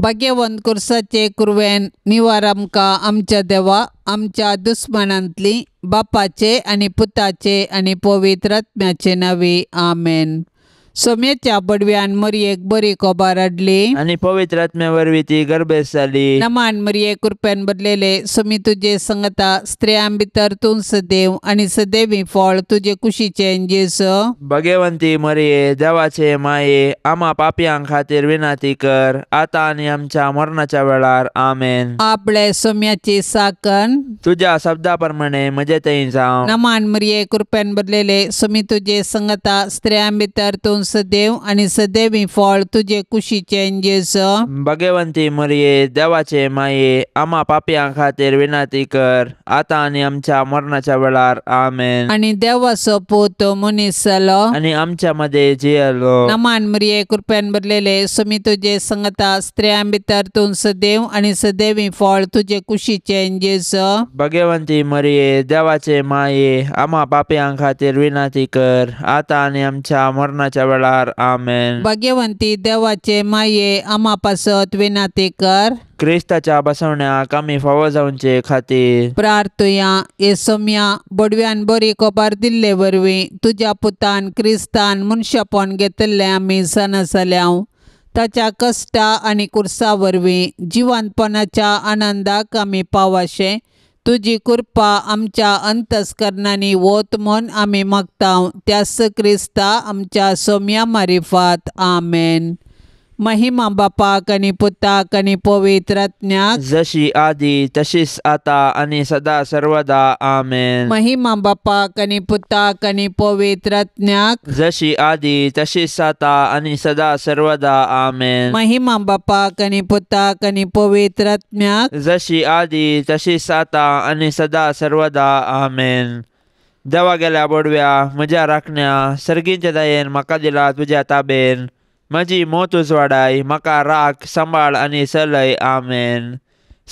भाग्यवंत कुर्साचे कुरवेन निवार आमकां आमच्या देवा आमच्या दुस्मानांतली बापाचे आनी पुताचे आनी पवित्र आत्म्याचे नांवी आमेन. सोम्याच्या बडव्यान मरयेक बरी कोबार हाडली आनी पवित्र आत्म्या वरवीं ती गर्भेस्त जाली. नमान मरये कृपेन भरलेले सोमी तुजे संगता स्त्रियां भितर तूं सदैव आनी सदैवी फळ तुजे कुशीचें जेजू. भगवंती मरये देवाचे माये आमा पापयां खातीर विनंती कर आतां आनी आमच्या मरणाच्या वेळार आमेन. आपले सोम्याची साकन तुज्या शब्दा प्रमाणे म्हजे थंय जावं. नमान मरये कृपेन भरलेले सोमी तुजे संगता स्त्रियां भितर तूं सदैव आनी सदैवी फळ तुजे कुशीचें जेजू. भगवंती मरये देवाचे माये आमा पापयां खातीर विनंती कर आतां आनी आमच्या मरणाच्या वेळार आमेन. आनी देवाचो पूत मनीस जालो आनी आमच्या मदें जियेलो. नमान मरये कृपेन भरलेले सोमी तुजे संगता स्त्रियां भितर तूं सदैव आनी सदैवी फळ तुजे कुशीचें जेजू. भगवंती मरये देवाचे माये आमा पापयां खातीर विनंती कर आतां आनी आमच्या मरणाच्या वेळार आमेन. भाग्यवंती देवाचे माये आमा पासत विनंती कर. क्रिस्ताच्या बसवण्याक आमी फावो जावचे खातीर प्रार्थुया. हे सोम्या बडव्यान बरी कोबार दिल्ले वरवीं तुज्या पुतान क्रिस्तान मनशापण घेतिल्लें आमी जाणा जाल्याव. ताच्या कश्टा आनी कुर्सा वरवीं जिवंतपणाच्या आनंदाक आमी पावाशें तुजी कृपा आमच्या अंतस्करणांनी वत म्हूण आमी मागता त्याच क्रिस्ता आमच्या सोम्या मारिफात आमेन. महिमा बापाक आनी पुताक आनी पवित्र आत्म्याक जशी आदी तशीच आता आनी सदा सर्वदा आमेन. महिमा बापाक आनी पुताक आनी पवित्र आत्म्याक जशी आदी तशीच आता आनी सदा सर्वदा आमेन. महिमा बापाक आनी पुताक आनी पवित्र आत्म्याक जशी आदी तशीच आता आनी सदा सर्वदा आमेन. देवा गेल्या बोडव्या म्हज्या राखण्या सर्गींच्या दयेन म्हाका दिला तुज्या ताबेन म्हजी मोत उजवाडाय म्हाका राख सांबाळ आनी चलय आमेन.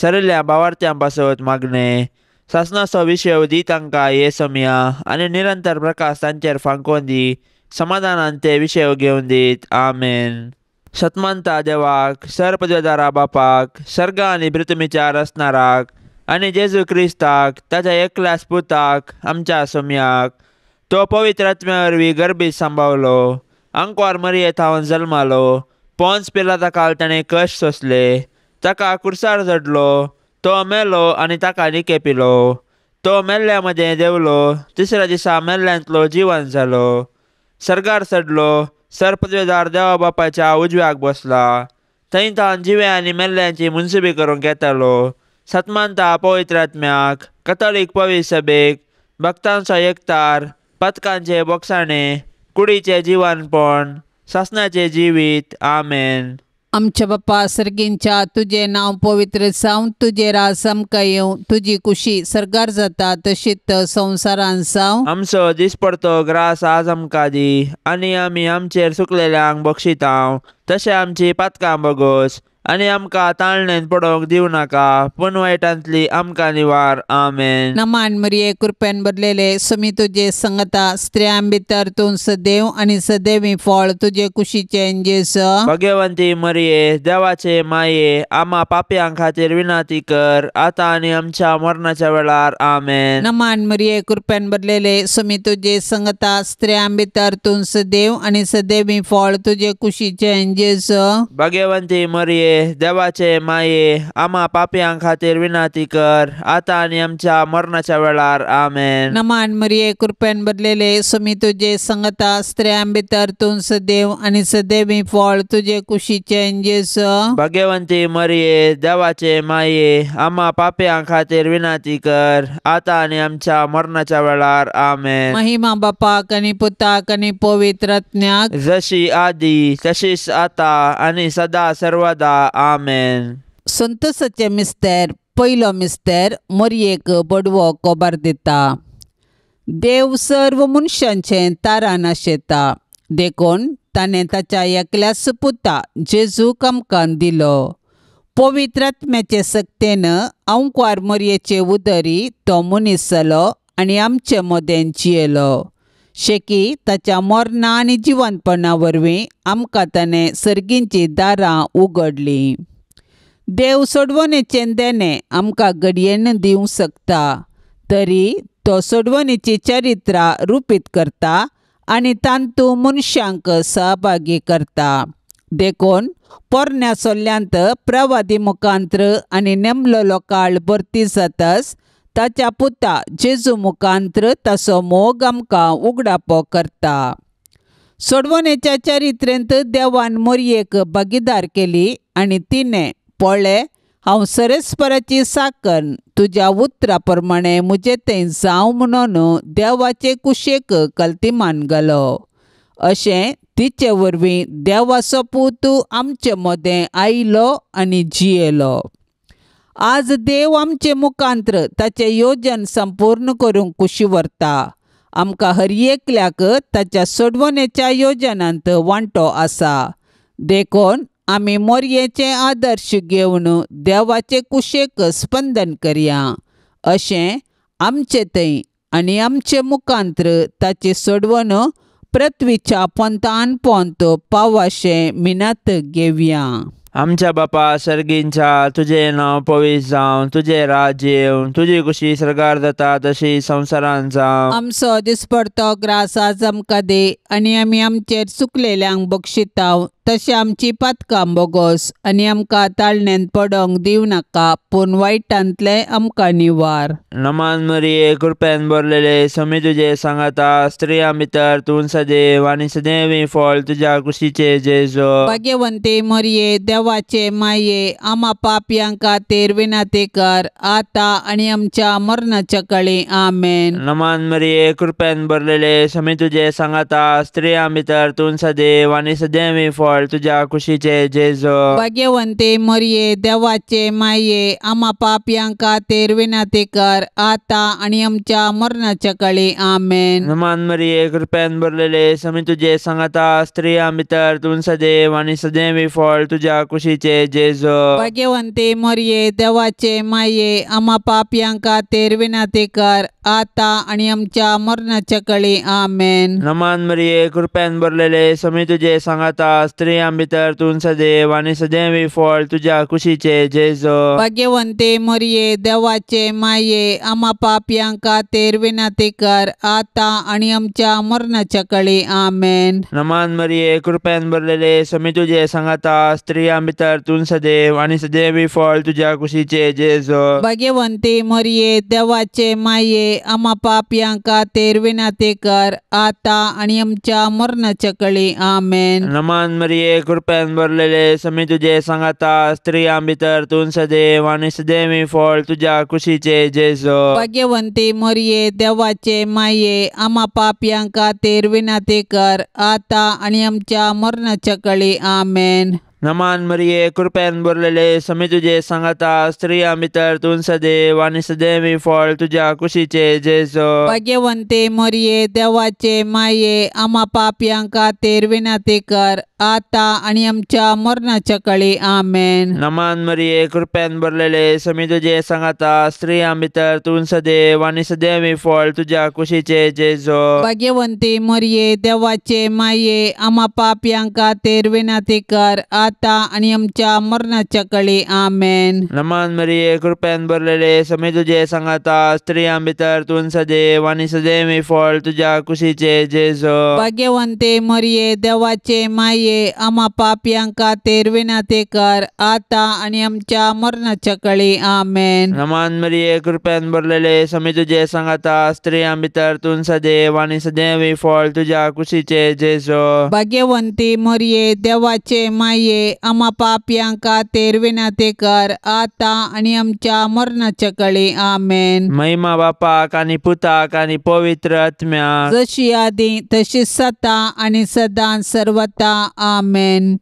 सरिल्ल्या भावार्थ्यां पासत मागणें सासणाचो विशय दी तांकां हे समया आनी निरंतर प्रकाश तांचेर फांकोवन दी समाधानान ते विशय घेवन दीत आमेन. सतमानता देवाक सरपदवेदारा बापाक सर्ग आनी पृथ्वीच्या रचणाराक आनी जेजू क्रिस्ताक ताच्या एकल्याच पुताक आमच्या सोम्याक तो पवित्र आत्म्या वरवीं गर्भीत सांबावलो आंकवार मरये थावन जल्मालो पोन्स पिलाता काल ताणें कश्ट सोंसले ताका कुर्सार चडलो तो मेलो आनी ताका निके पिलो तो मेल्ल्या मदें देंवलो तिसऱ्या दिसा मेल्ल्यांतलो जिवन जालो सर्गार चडलो सरपदवेदार देवा बापाच्या उजव्याक बसला थंय तावन जिव्या आनी मेल्ल्यांची मुनसुबी करूंक येतालो. सतमानता पवित्र आत्म्याक कथोलीक पवित्र सभेक भक्तांचो एकतार पथकांचे बोगसाणे कुडीचें जिवनपण सासणाचें जिवीत आमेन. आमच्या बापा सर्गींच्या तुजें नांव पवित्र जावं तुजें राज आमकां येवं तुजी कुशी सर्गार जाता तशीच संवसारान जावं. आमचो दिसपडतो ग्रास आज आमकां दी आनी आमी आमचेर सुकलेल्यांक बक्षितांव तशें आमची पातकां बगोस आनी आमकां ताळणेन पडोवंक दिवं नाका पूण वायटांतली आमकां निवार आमेन. नमान मरये कृपेन भरलेले सोमी तुजे संगता स्त्रियां भितर तूं सदैव आनी सदैवी फळ तुजे कुशीचें जेजू. भगवंती मरये देवाचे माये आमा पापयां खातीर विनंती कर आतां आनी आमच्या मरणाच्या वेळार आमेन. नमान मरये कृपेन भरलेले सोमी तुजे संगता स्त्रियां भितर तूं सदैव आनी सदैवी फळ तुजे कुशीचें जेजू. भगवंती मरये देवाचे माये आमा पापयां खातीर विनंती कर आतां आनी आमच्या मरणाच्या वेळार आमेन. नमान मरये कृपेन भरलेले सोमी तुजे संगता स्त्रियां भितर तूं सदैव आनी सदैवी फळ तुजे कुशीचें जेजू. भगवंती मरये देवाचे माये आमा पापयां खातीर विनंती कर आतां आनी आमच्या मरणाच्या वेळार आमेन. महिमा बापाक आनी पुताक आनी पवित्र आत्म्याक जशी आदी तशीच आतां आनी सदा सर्वदा आमेन. संतोषाचे मिस्तेर पयलो मिस्तेर मरयेक बडवो कोबार दिता. देव सर्व मनशांचें तारान आशेता देखून ताणें ताच्या एकल्याच पुता जेजूक आमकां दिलो. पवित्र आत्म्याचे सक्तेन आंकवार मरयेचे उदरी तो मनीस जालो आनी आमचे मदें जियेलो. शेकी ताच्या मरणा आनी जिवनपणा वरवीं आमकां ताणें सर्गींचीं दारां उगडलीं. देव सोडवणेचें देणें आमकां घडयेन दिवंक शकता, तरी तो सोडवणेची चरित्रां रुपीत करता आनी तांतू मनशांक सहभागी करता. देखून पोरण्या सोल्ल्यांत प्रवादी मुखांत्र आनी नेमलेलो काळ भरती जातच ताच्या पुता जेजू मुखांत्र ताचो मोग आमकां उगडापो करता. सोडवणेच्या चरित्रेंत देवान मोरयेक भागीदार केली आनी तिणें पळय हांव सरस्पराची साकन तुज्या उतरा प्रमाणे म्हजें तें जावं म्हणून देवाचे कुशेक कल्तिमान घालो. अशें तिचे वरवीं देवाचो पूत आमचे मदें आयलो आनी जियेलो. आज देव आमचे मुखांत्र ताचें योजन संपूर्ण करूंक कुशी व्हरता. आमकां हर एकल्याक ताच्या सोडवणेच्या योजनांत वांटो आसा. देखून आमी मोरयेचे आदर्श घेवन देवाचे कुशेक स्पंदन करया. अशें आमचे थंय आनी आमचे मुखांत्र ताची सोडवण पृथ्वीच्या पोंतान पोंत पावाशें मिनात घेवया. आमच्या बापा सर्गींच्या तुजें नांव पवित्र जावं, तुजें राज्य येवं, तुजी कुशी सर्गार जाता तशी संवसारांत जावं. आमचो दिसपडतो ग्रास आज आमकां दी आनी आमी आमचेर चुकलेल्यांक बक्षिताव तशें आमची पातकां बोगोस आनी आमकां ताळण्यांत पडोंक दिवं नाका, पूण वायटांतलें आमकां निवार. नमान मरिये, कृपेन भरलेले, स्वामी तुजे सांगाता, स्त्रियां भितर तूं सदैव आनी सदैव फळ तुज्या कुशीचे जेजू. भाग्यवंती मरिये, देवाचे माये, आमा पापयां खातीर विनंती कर आतां आनी आमच्या मरणाच्या काळी. आमेन. नमान मरिये, कृपेन भरलेले, स्वामी तुजे सांगाता, स्त्रियां भितर तूं सदैव आनी सदैव फळ तुज्या कुशीचे जेजू. भाग्यवंती मरिये, देवाचे माये, आमा पापयां खातीर विनंती कर आतां आनी आमच्या मरणाच्या काळी. आमेन. नमान मरिये, कृपेन भरलेले, स्वामी तुजे सांगाता, स्त्रियां भितर तूं सदैव आनी सदैव फळ तुज्या कुशीचे जेजू. भाग्यवंती मरिये, देवाचे माये, आमा पापयां खातीर विनंती कर आतां आनी आमच्या मरणाच्या काळी. आमेन. नमान मरिये, कृपेन भरलेले, स्वामी तुजे सांगाता, स्त्रियां भितर तूं सदैव आनी सदैव फळ तुज्या कुशीचे जेजू. भाग्यवंती मरिये, देवाचे माये, आमा पापयां खातीर विनंती कर आतां आनी आमच्या मरणाच्या काळी. आमेन. नमान मरिये, कृपेन भरलेले, स्वामी तुजे सांगाता, स्त्रियां भितर तूं सदैव आनी सदैव फळ तुज्या कुशीचे जेजू. भाग्यवंती मरिये, देवाचे माये, आमा पापयां खातीर विनंती कर आतां आनी आमच्या मरणाच्या काळी. आमेन. नमान मरिये, कृपेन भरलेले, स्वामी तुजे सांगाता, स्त्रियां भितर तूं सदैव आनी सदैव फळ तुज्या कुशीचे जेजू. भाग्यवंती मरिये, देवाचे माये, आमा पापयां खातीर विनंती कर आतां आनी आमच्या मरणाच्या काळी. आमेन. नमान मरिये, कृपेन भरलेले, स्वामी तुजे सांगाता, स्त्रियां भितर तूं सदैव आनी सदैव फळ तुज्या कुशीचे जेजू. भाग्यवंती मरिये, देवाचे माये, आमा पापयां खातीर विनंती कर आतां आनी आमच्या मरणाच्या काळी. आमेन. नमान मरिये, कृपेन भरलेले, स्वामी तुजे सांगाता, स्त्रियां भितर तूं सदैव आनी सदैव फळ तुज्या कुशीचे जेजू. भाग्यवंती मरिये, देवाचे माये, आमा पापयां खातीर विनंती कर आतां आनी आमच्या मरणाच्या काळी. आमेन. नमान मरिये, कृपेन भरलेले, स्वामी तुजे सांगाता, स्त्रियां भितर तूं सदैव आनी सदैव फळ तुज्या कुशीचे जेजू. भाग्यवंती मरिये, देवाचे माये, आमा पापयां खातीर विनंती कर आतां आनी आमच्या मरणाच्या काळी. आमेन. नमान मरिये, कृपेन भरलेले, स्वामी तुजे सांगाता, स्त्रियां भितर तूं सदैव आनी सदैव फळ तुज्या कुशीचे जेजू. भाग्यवंती मरिये, देवाचे माये, आमा पापयां खातीर विनंती कर आतां आनी आमच्या मरणाच्या काळी. आमेन. महिमा बापाक आनी पुताक आनी पवित्र आत्म्याक, जशी आदी तशी सदां आनी सदां सर्वता. आमेन.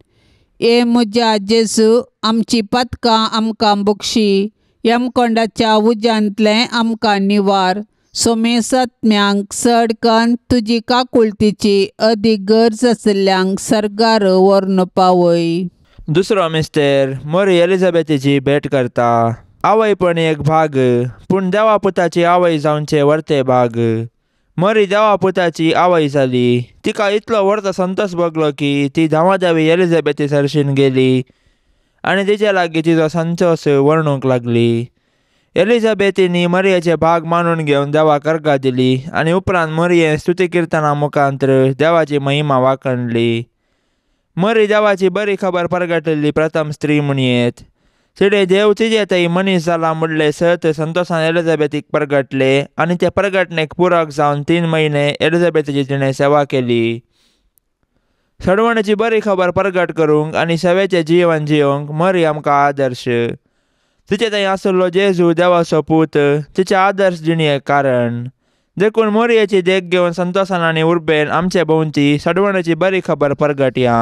ए म्हज्या जेजू, आमची पातकां आमकां बक्षी, यमकोंडाच्या उज्यांतलें आमकां निवार, सोमेसत्म्यांक चड कन्न तुजी काकुळतीची अदीक गरज आशिल्ल्यांक सर्गार व्हरून पावय. दुसरो मिस्तेर मोरी एलिझाबेथीची भेट करता. आवय पण एक भाग, पूण देवा पुताची आवय जावचे वर्ते भाग. मरी देवा पुताची आवय जाली. तिका इतलो व्हडलो संतोष भोगलो की ती धांवाधावी एलिझाबेथी सरशीन गेली आनी तिचे लागीं तिचो संतोस वर्णूंक लागली. एलिझाबेथीनी मरियेचे भाग मानून घेवन देवाक अर्गां दिली आनी उपरांत मरियेन स्तुती किर्तना मुखांत्र देवाची महिमा वाखणली. मरी देवाची बरी खबर परगटिल्ली प्रथम स्त्री म्हणयेत. तिणें देव तिजे थंय मनीस जाला म्हणलें सत संतोसान एलिझाबेथीक परगटले आनी ते परगटणेक पुरक जावन 3 म्हयने एलिझाबेथीची तिणें सेवा केली. सडवणेची बरी खबर परगट करूंक आनी सेवेचें जिवन जियोंक मरी आमकां आदर्श. तिचे थंय आसलो जेजू देवाचो पूत तिचे आदर्श जिणेक कारण. देखून मोरयेची देख घेवन संतोसान आनी उर्बेन आमचे भोंवती सडवणेची बरी खबर परगटया.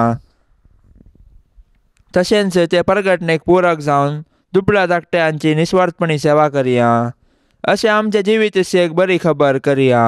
तशेंच ते परगटणेक पुरक जावन दुबळ्या धाकट्यांची निस्वार्थपणी सेवा करया. अशें आमच्या जिवीत एक बरी खबर करया.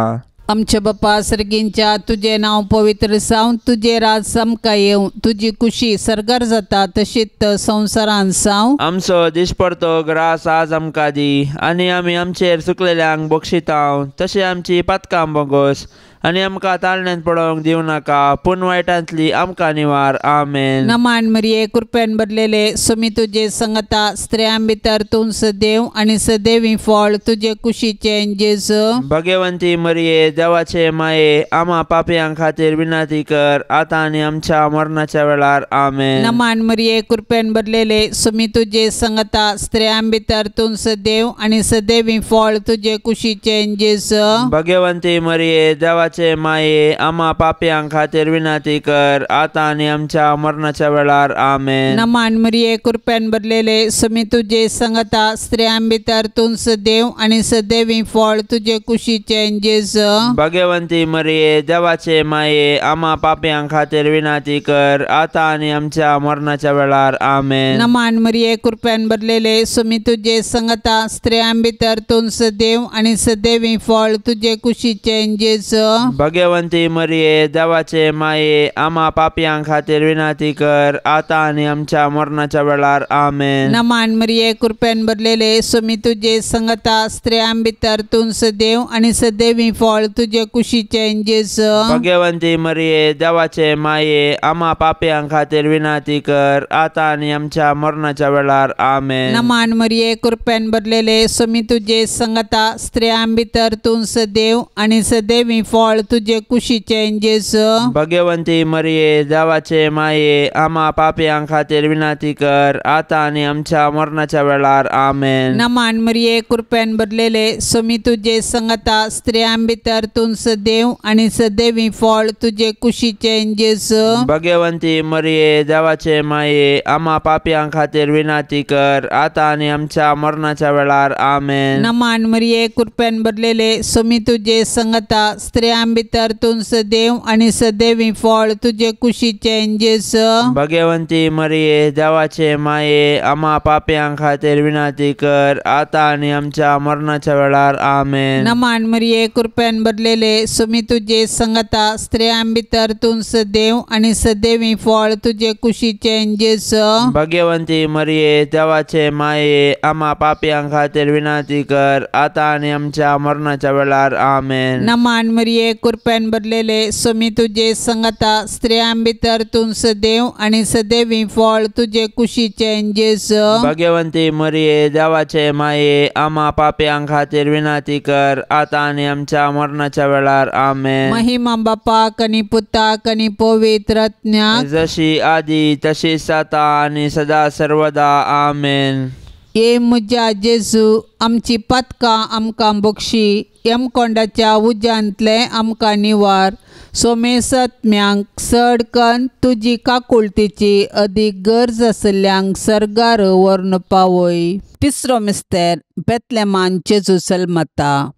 आमच्या बापा सर्गींच्या तुजें नांव पवित्र जावं, तुजें राज आमकां येवं, तुजी कुशी सर्गार जाता तशीच संवसारांत जावं. आमचो दिसपडतो ग्रास आज आमकां दी आनी आमी आमचेर चुकलेल्यांक बक्षितांव तशें आमची पातकां बोगोस आनी आमकां ताळण्यांत पडोवंक दिवं नाका पूण वायटांतली आमकां निवार. आमेन. नमान मरिये, कृपेन भरलेले, स्वामी तुजे संगता, स्त्रियां भितर तूं सदैव आनी सदैवी फळ तुजे कुशीचें जेजू. भगवंती मरिये, देवाचे माये, आमा पापयां खातीर विनंती कर आतां आनी आमच्या मरणाच्या वेळार. आमेन. नमान मरिये, कृपेन भरलेले, स्वामी तुजे संगता, स्त्रियां भितर तूं सदैव आनी सदैवी फळ तुजे कुशीचें जेजू. भगवंती मरिये, देवाचे माये, आमा पापयां खातीर विनंती कर आतां आनी आमच्या मरणाच्या वेळार. आमेन. नमान मरिये, कृपेन भरलेले, स्वामी तुजे संगता, स्त्रियां भितर तूं सदैव आनी सदैवी फळ तुजे कुशीचें जेजू. भगवंती मरिये, देवाचे माये, आमा पापयां खातीर विनंती कर आतां आनी आमच्या मरणाच्या वेळार. आमेन. नमान मरिये, कृपेन भरलेले, स्वामी तुजे संगता, स्त्रियां भितर तूं सदैव आनी सदैवी फळ तुजे कुशीचें जेजू. भगवंती मरिये, देवाचे माये, आमा पापयां खातीर विनंती कर आतां आनी आमच्या मरणाच्या वेळार. आमेन. नमान मरिये, कृपेन भरलेले, स्वामी तुजे संगता, स्त्रियां भितर तूं सदैव आनी सदैवी फळ तुजे कुशीचें जेजू. भगवंती मरिये, देवाचे माये, आमा पापयां खातीर विनंती कर आतां आनी आमच्या मरणाच्या वेळार. आमेन. नमान मरिये, कृपेन भरलेले, स्वामी तुजे संगता, स्त्रियां भितर तूं सदैव आनी सदैवी फळ तुजे कुशीचें जेजू. भगवंती मरिये, देवाचे माये, आमा पापयां खातीर विनंती कर आतां आनी आमच्या मरणाच्या वेळार. आमेन. नमान मरिये, कृपेन भरलेले, स्वामी तुजे संगता, स्त्रियां भितर तूं सदैव आनी सदैवी फळ तुजे कुशीचें जेजू. भगवंती मरिये, देवाचे माये, आमा पापयां खातीर विनंती कर आतां आनी आमच्या मरणाच्या वेळार. आमेन. नमान मरिये, कृपेन भरलेले, स्वामी तुजे संगता, स्त्रियां भितर तूं सदैव आनी सदैवी फळ तुजे कुशीचें जेजू. भगवंती मरिये, देवाचे माये, आमा पापयां खातीर विनंती कर आतां आनी आमच्या मरणाच्या वेळार. आमेन. नमान मरिये, कृपेन भरलेले, स्वामी तुजे संगता, स्त्रियां भितर तूं सदैव आनी सदैवी फळ तुजे कुशीचें जेजू. भगवंती मरिये, देवाचे माये, आमा पापयां खातीर विनंती कर आतां आनी आमच्या मरणाच्या वेळार. आमेन. नमान मरिये, कृपेन भरलेले, स्वामी तुजे संगता, स्त्रियां भितर तूं सदैव आनी सदैवी फळ तुजे कुशीचें जेजू. भगवंती मरिये, देवाचे माये, आमा पापयां खातीर विनंती कर आतां आनी आमच्या मरणाच्या वेळार. आमेन. महिमा बापाक आनी पुताक आनी पवित्र आत्म्याक, जशी आदी तशीच आतां आनी सदा सर्वदा. आमेन. ये म्हज्या जेजू, आमची पातकां आमकां बक्षी, यमकोंडाच्या उज्यांतलें आमकां निवार, सोमेसत्म्यांक चड कन्न तुजी काकुळतीची अदीक गरज आशिल्ल्यांक सर्गार व्हरून पावय. तिसरो मिस्तेर, बेतलेमान जेजू जल्मता.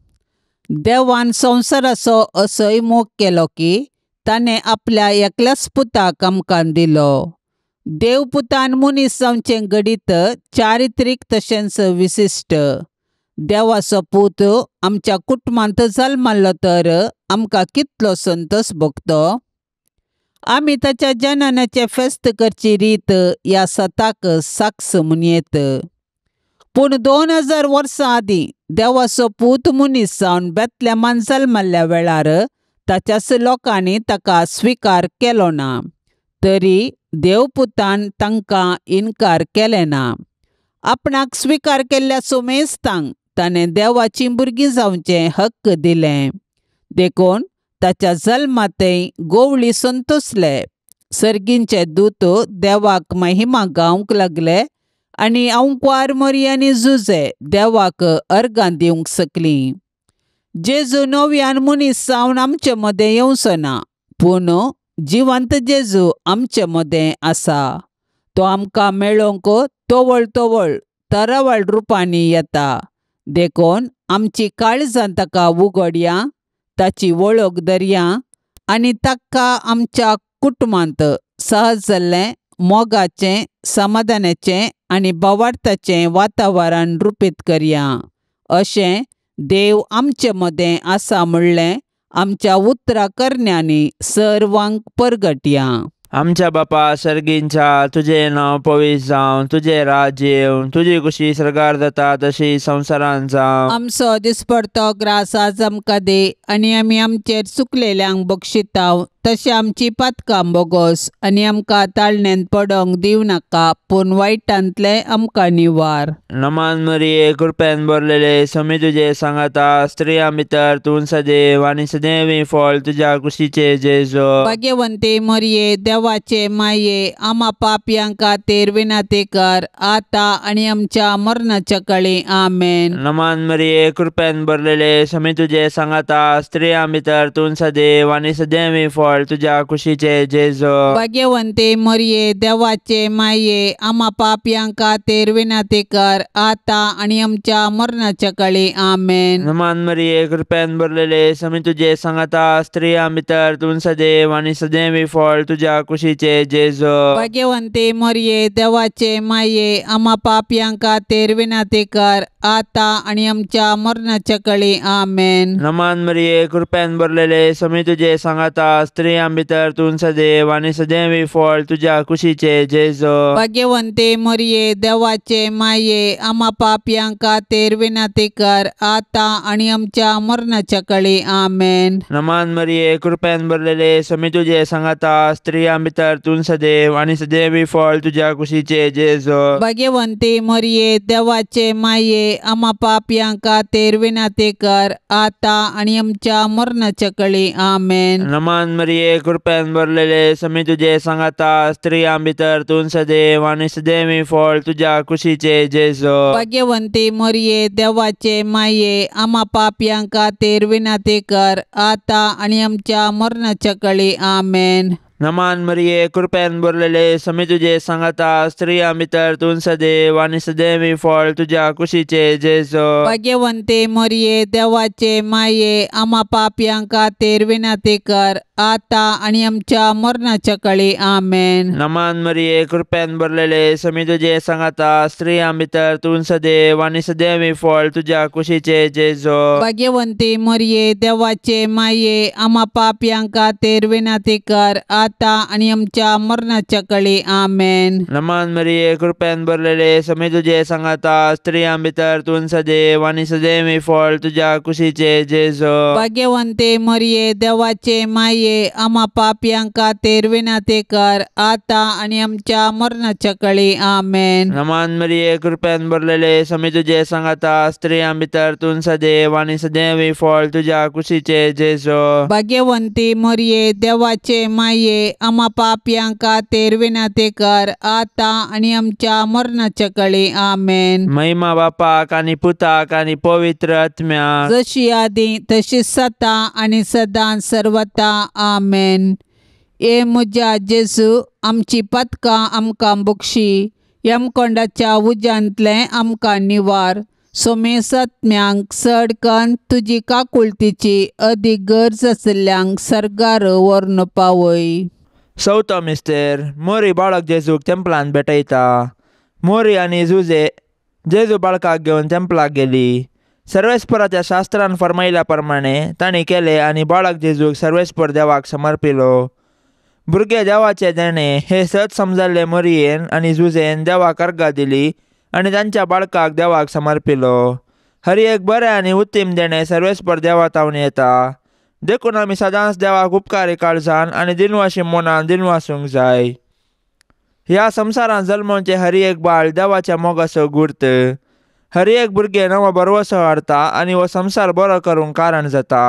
देवान संवसाराचो असोय मोग केलो की ताणें आपल्या एकल्याच पुताक आमकां दिलो. देव पुतान मनीस जावचें घडीत चारित्रीक तशेंच विशिश्ट. देवाचो पूत आमच्या कुटुंबांत जल्मल्लो तर आमकां कितलो संतोस भोगतो. आमी ताच्या जननाचें फेस्त करची रीत ह्या सताक साक्ष म्हणयेत. पूण 2000 वर्सां आदीं देवाचो पूत मनीस जावन बेतलेमान जल्मल्ल्या वेळार ताच्याच लोकांनी ताका स्विकार केलो ना. तरी देवपुतान तांकां इन्कार केलें ना. आपणाक स्विकार केल्ल्या सुमेस्तांक ताणें देवाचीं भुरगीं जावचें हक्क दिलें. देखून ताच्या जल्मातय गोवळी संतोसले. सर्गींचे दूत देवाक महिमा गावंक लागले आनी अंकवार मोरी आनी जुजे देवाक अर्गां दिवंक शकलीं. जेजू नव्यान मनीस जावन आमचे मदें येवचो ना, पूण जिवंत जेजू आमचे मदें आसा. तो आमकां मेळोवंक तवळ तवळ तरावळ रुपांनी येता. देखून आमची काळजां ताका उगडया, ताची वळख धरया आनी ताका आमच्या कुटुंबांत सहज जाल्लें मोगाचें, समाधानाचें आनी भावार्थाचें वातावरण रुपीत करया. अशें देव आमचे मदें आसा म्हणलें आमच्या उतरा करण्यांनी सर्वांक परगटया. आमच्या बापा सर्गींच्या, तुजें नांव पवित्र जावं, तुजें राज्य येवं, तुजी खुशी सर्गार जाता तशी संवसारांत जावं. आमचो दिसपडतो ग्रास आज आमकां दी आनी आमी आमचेर चुकलेल्यांक बक्षिताव तशें आमची पातकां बोगोस आनी आमकां ताळण्यांत पडोंक दिवं नाका, पूण वायटांतलें आमकां निवार. नमान मरिये, कृपेन भरलेले, स्वामी तुजे सांगाता, स्त्रियां भितर तूं सदैव आनी सदैव फळ तुज्या कुशीचे जेजू. भाग्यवंती मरिये, देवाचे माये, आमा पापयां खातीर विनंती कर आतां आनी आमच्या मरणाच्या काळी. आमेन. नमान मरिये, कृपेन भरलेले, स्वामी तुजे सांगाता, स्त्रियां भितर तूं सदैव आनी सदैव फळ तुज्या कुशीचे जेजू. भाग्यवंती मरिये, देवाचे माये, आमा पापयां खातीर विनंती कर आतां आनी आमच्या मरणाच्या काळी. आमेन. नमान मरिये, कृपेन भरलेले, स्वामी तुजे सांगाता, स्त्रियां भितर तूं सदैव आनी सदैव फळ तुज्या कुशीचे जेजू. भाग्यवंती मरिये, देवाचे माये, आमा पापयां खातीर विनंती कर आतां आनी आमच्या मरणाच्या काळी. आमेन. नमान मरिये, कृपेन भरलेले, स्वामी तुजे सांगाता, स्त्रियां भितर तूं सदैव आनी सदैव फळ तुज्या कुशीचे जेजू. भाग्यवंती मरिये, देवाचे माये, आमा पापयां खातीर विनंती कर आतां आनी आमच्या मरणाच्या काळी. आमेन. नमान मरिये, कृपेन भरलेले, स्वामी तुजे सांगाता, स्त्रियां भितर तूं सदैव आनी सदैव फळ तुज्या कुशीचे जेजू. भाग्यवंती मरिये, देवाचे माये, आमा पापयां खातीर विनंती कर आतां आनी आमच्या मरणाच्या काळी. आमेन. नमान मरिये, कृपेन भरलेले, स्वामी तुजे सांगाता, स्त्रियां भितर तूं सदैव आनी सदैव फळ तुज्या कुशीचे जेजू. भाग्यवंती मरिये, देवाचे माये, आमा पापयां खातीर विनंती कर आतां आनी आमच्या मरणाच्या काळी. आमेन. नमान मरिये, कृपेन भरलेले, स्वामी तुजे सांगाता, स्त्रियां भितर तूं सदैव आनी सदैव फळ तुज्या कुशीचे जेजू. भाग्यवंती मरिये, देवाचे माये, आमा पापयां खातीर विनंती कर आतां आनी आमच्या मरणाच्या काळी. आमेन. नमान मरिये, कृपेन भरलेले, स्वामी तुजे सांगाता, स्त्रियां भितर तूं सदैव आनी सदैव फळ तुज्या कुशीचे जेजू. भाग्यवंती मरिये, देवाचे माये, आमा पापयां खातीर विनंती कर आतां आनी आमच्या मरणाच्या काळी. आमेन. नमान मरिये, कृपेन भरलेले, स्वामी तुजे सांगाता, स्त्रियां भितर तूं सदैव आनी सदैव फळ तुज्या कुशीचे जेजू. भाग्यवंती मरिये, देवाचे माये, आमा पापयां खातीर विनंती कर आतां आनी आमच्या मरणाच्या काळी. आमेन. नमान मरिये, कृपेन भरलेले, स्वामी तुजे सांगाता, स्त्रियां भितर तूं सदैव आनी सदैव फळ तुज्या कुशीचे जेजू. भाग्यवंती मरिये, देवाचे माये, आमा पापयां खातीर विनंती कर आतां आनी आमच्या मरणाच्या काळी. आमेन. महिमा बापाक आनी पुताक आनी पवित्र आत्म्याक, जशी आदी तशी सता आनी सदां सर्वता. आमेन. ए म्हज्या जेजू, आमची पातकां आमकां बक्षी, यमकोंडाच्या उज्यांतलें आमकां निवार, सोमेसात्म्यांक चड कन्न तुजी काकुळतीची अदीक गरज आशिल्ल्यांक सर्गार व्हरून पावय. चवथो मिस्तेर, मोरी बाळक जेजूक तेंपलांत भेटयता. मोरी आनी जुजे जेजू बाळकाक घेवन तेंपलाक गेली. सर्वेस्पराच्या शास्त्रान फर्मायल्या प्रमाणे तांणी केलें आनी बाळक जेजूक सर्वेस्पर देवाक समर्पिलो. भुरगे देवाचे देणे हे सत समजल्ले मोरयेन आनी जुजेन देवाक अर्गां दिली आनी तांच्या बाळकाक देवाक समर्पिलो. हर एक बरें आनी उत्तीम देणें सर्वेस्पर देवा तावन येता. देखून आमी सदांच देवाक उपकारी काळजान आनी दिनवाशी मनान दिनवासूंक जाय. ह्या संवसारांत जल्मोवचें हर एक बाळ देवाच्या मोगाचो गुर्त. हर एक भुरगें नवो भरवसो हाडटा आनी हो संवसार बरो करूंक कारण जाता.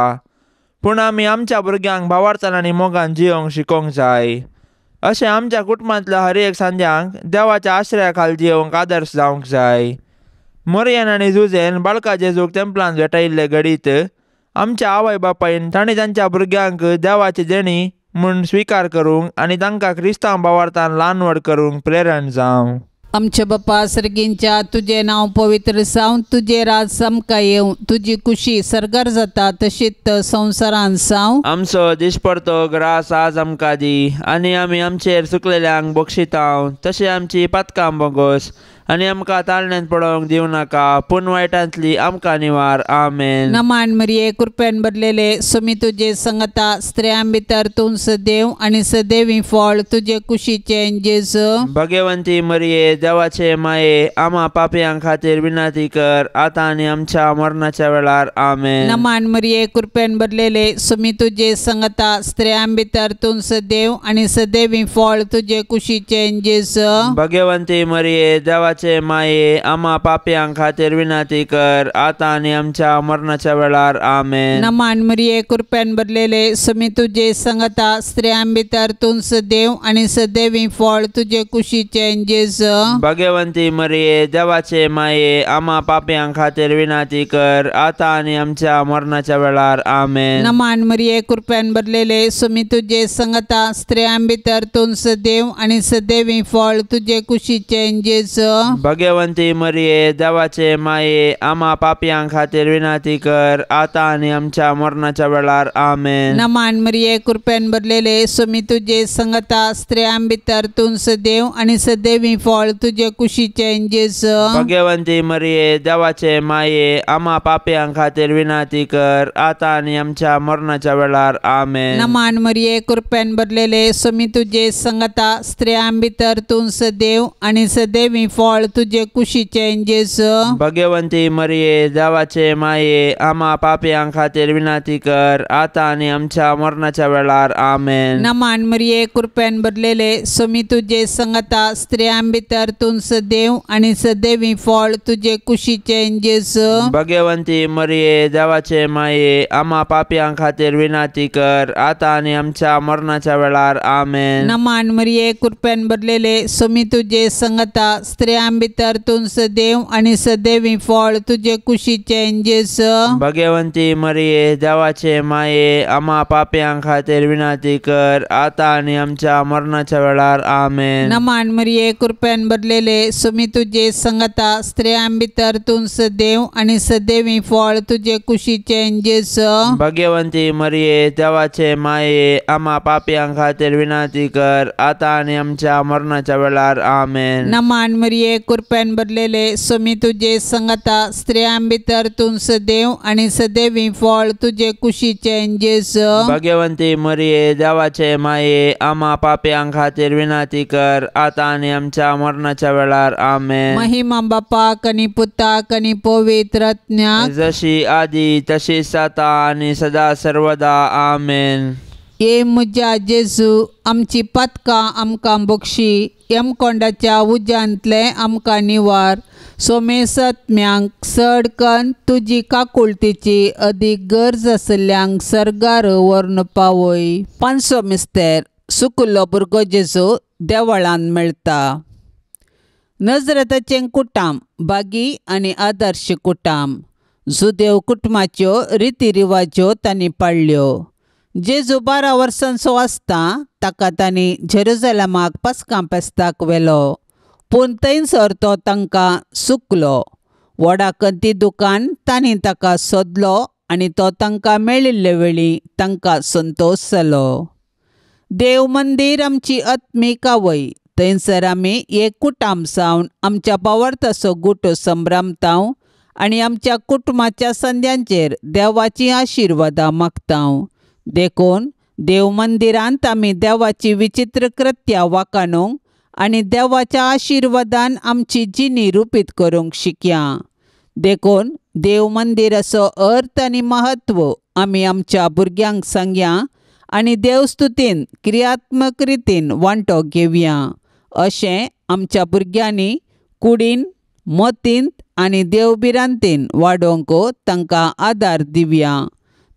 पूण आमी आमच्या भुरग्यांक भावार्थान आनी मोगान जियोंक शिकोवंक जाय. अशें आमच्या कुटुंबांतल्या हर एक सांद्यांक देवाच्या आश्रया खाल जियोंक आदर्श जावंक जाय. मोरयन आनी जुजेन बाळका जेजूक तेंपलान भेटयल्ले घडीत आमच्या आवय बापायन तांणी तांच्या भुरग्यांक देवाची देणी म्हूण स्विकार करूंक आनी तांकां क्रिस्तांव भावार्थान ल्हान व्हड करूंक प्रेरण जावं. आमच्या बापा सर्गींच्या तुजें नांव पवित्र जावं, तुजें राज आमकां येवं, तुजी कुशी सर्गार जाता तशीच संवसारांत जावं. आमचो दिसपडतो ग्रास आज आमकां दी आनी आमी आमचेर चुकलेल्यांक बक्षितांव तशें आमची पातकां बोगोस आनी आमकां ताळण्यांत पडोवंक दिवं नाका पूण वायटांतली आमकां निवार. आमेन. नमान मरिये कृपेन भरलेले सुमी तुजे संगता, स्त्रियां भितर तूं सदैव आनी सदैवी फळ तुजे कुशीचें जेजू. भगवंती मरिये देवाचे माये आमा पापयां खातीर विनंती कर आतां आनी आमच्या मरणाच्या वेळार. आमेन. नमान मरिये कृपेन भरलेले सुमी तुजे संगता, स्त्रियां भितर तूं सदैव आनी सदैवी फळ तुजे कुशीचें जेजू. भगवंती मरिये देवाचे माये आमा पापयां खातीर विनंती कर आतां आनी आमच्या मरणाच्या वेळार. आमेन. नमान मरिये कृपेन भरलेले सुमी तुजे संगता, स्त्रियां भितर तूं सदैव आनी सदैवी फळ तुजे कुशीचें जेजू. भगवंती मरिये देवाचे माये आमा पापयां खातीर विनंती कर आतां आनी आमच्या मरणाच्या वेळार. आमेन. नमान मरिये कृपेन भरलेले सुमी तुजे संगता, स्त्रियां भितर तूं सदैव आनी सदैवी फळ तुजे कुशीचें जेजू. भगवंती मरिये देवाचे माये आमा पापयां खातीर विनंती कर आतां आनी आमच्या मरणाच्या वेळार. आमेन. नमान मरिये कृपेन भरलेले सुमी तुजे संगता, स्त्रियां भितर तूं सदैव आनी सदैवी फळ तुजे कुशीचें जेजू. भगवंती मरिये देवाचे माये आमा पापयां खातीर विनंती कर आतां आनी आमच्या मरणाच्या वेळार. आमेन. नमान मरिये कृपेन भरलेले सुमी तुजे संगता, स्त्रियां भितर तूं सदैव आनी सदैवी फळ तुजे कुशीचें जेजू. भगवंती मरिये देवाचे माये आमा पापयां खातीर विनंती कर आतां आनी आमच्या मरणाच्या वेळार. आमेन. नमान मरिये कृपेन भरलेले सुमी तुजे संगता, स्त्रियां भितर तूं सदैव आनी सदैवी फळ तुजे कुशीचें जेजू. भगवंती मरिये देवाचे माये आमा पापयां खातीर विनंती कर आतां आनी आमच्या मरणाच्या वेळार. आमेन. नमान मरिये कृपेन भरलेले सुमी तुजे संगता, स्त्रियां भितर तूं सदैव आनी सदैवी फळ तुजे कुशीचें जेजू. भगवंती मरिये देवाचे माये आमा पापयां खातीर विनंती कर आतां आनी आमच्या मरणाच्या वेळार. आमेन. नमान मरिये कृपेन भरलेले सुमी तुजे संगता, स्त्रियां भितर तूं सदैव आनी सदैवी फळ तुजे कुशीचें जेजू. भगवंती मरिये देवाचे माये आमा पापयां खातीर विनंती कर आतां आनी आमच्या मरणाच्या वेळार. आमेन. नमान मरिये कृपेन भरलेले सुमी तुजे संगता, स्त्रियां भितर तूं सदैव आनी सदैवी फळ तुजे कुशीचें जेजू. भगवंती मरिये देवाचे माये आमा पापयां खातीर विनंती कर आतां आनी आमच्या मरणाच्या वेळार. आमेन. महिमा बापाक आनी पुताक आनी पवित्र आत्म्याक, जशी आदी तशीच आतां आनी सदा सर्वदा. आमेन. ये म्हज्या जेजू आमची पातकां आमकां बक्षी, यमकोंडाच्या उज्यांतलें आमकां निवार, सोमेसत्म्यांक चड कन्न तुजी काकुळतीची अदीक गरज आशिल्ल्यांक सर्गार व्हरून पावय. पांचवो मिस्तेर सुकुल्लो भुरगो जेजू देवळान मेळटा. नजरेताचें कुटाम बागी आनी आदर्श कुटाम जुदेव कुटुंबाच्यो रिती रिवाज्यो तांणी पाळ्ळ्यो. जेजू 12 वर्सांचो आसता ताका तांणी जेरुजलमाक पास्कां फेस्ताक व्हेलो, पूण थंयसर तो तांकां सुकलो. व्हडा कंती दुकान तांणी ताका सोदलो आनी तो तांकां मेळिल्ले वेळी तांकां संतोश जालो. देव मंदीर आमची आत्मीक आवय, थंयसर आमी एक कुटाम जावन आमच्या भावार्थाचो गुटो संभ्रमताव आनी आमच्या कुटुंबाच्या संद्यांचेर देवाची आशिर्वादां मागताव. देखून देव मंदिरांत आमी देवाची विचित्र कृत्या वाखाणूंक आनी देवाच्या आशिर्वादान आमची जिणी रुपीत करूंक शिकया. देखून देव मंदिराचो अर्थ आनी महत्व आमी आमच्या भुरग्यांक सांगया आनी देवस्तुतीन क्रियात्मक रितीन वांटो घेवया. अशें आमच्या भुरग्यांनी कुडीन मतींत आनी देवभिरांतीन वाडोवंक तांकां आदार दिवया.